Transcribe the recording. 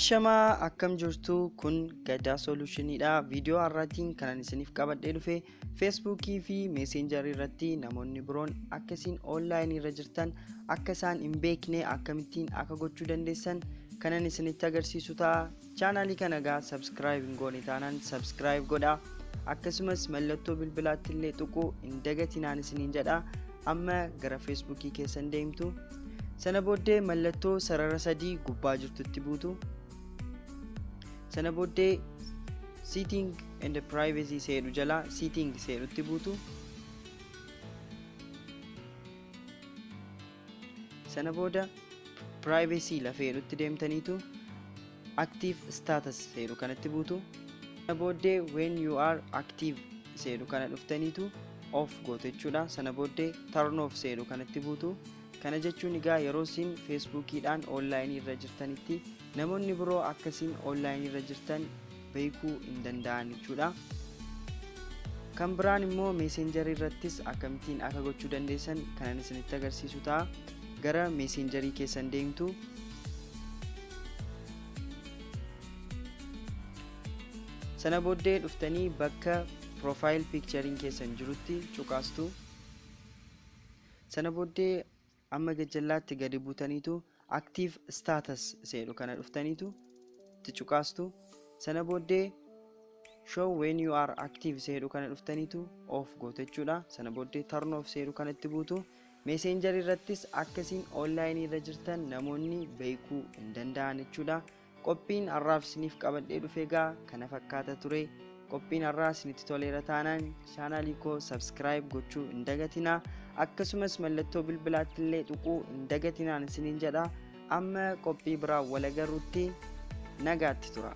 Ashamaa, akkam jirtu? Kun Gadaa Solushiniidha. Viidiyoo har'aatiin kanan isiniif qabadhee dhufe Feesbuukii fi Meeseenjarii irratti namoonni biroon akka isin onlaayinii irra jirtan akka isaan hin beekne akkamittiin akka gochuu dandeessan kanan isinitti agarsiisu ta'a. Chaanaalii kana egaa subscribe hin goone taanaan subscribe godhaa. Akkasumas mallattoo bilbilaatti illee tuquu hin dagatinaan isiniin jedha. Amma gara Feesbuukii keessan deemtu. Sana booddee mallattoo sarara sadii gubbaa jirtutti buutu. Sana booddee setting and privacy seedhu jala setting seedhutti buutu. Sana booda privacy lafeedhutti deemtaniitu active status seedhu kanatti buutu. Sana booddee when you are active seedhu kana dhuftaniitu off gootu jechuudha. Sana booddee turn off seedhu kanatti buutu. Kana jechuun egaa yeroo isin Feesbuukiidhaan onlaayinii irra jirtanitti namoonni biroo akka isin onlaayinii irra jirtan beekuu hin danda'an jechuudha. Kan biraan immoo meeseenjarii irrattis akkamittiin akka gochuu dandeessan kanan isinitti agarsiisu ta'a. Gara meeseenjarii keessan deemtu. Sana booddee dhuftanii bakka profile picture'n keessan jirutti cuqaastu. Sana booddee amma gajjallaatti gadi buutaniitu active status seedhu kana dhuftaniitu itti cuqaastu. Sana booddee show when you are active seedhu kana dhuftaniitu off gootu jechuudha. Sana booddee turn off seedhu kanatti buutu. Messenger irrattis akkasiin online irra jirtan namoonni beekuu hin danda'an jechuudha. Qophiin har'aaf isiniif qabadhee dhufe egaa kana fakkaata ture. Qophiin har'aa isinitti toleera taanaan chaanaalii koo subscribe gochuu hin dagatinaa. Akkasumas mallattoo bilbilaatti illee tuquu hin dagatinaan isiniin jedha. Amma qophii biraa wal agarruutti nagaatti tura.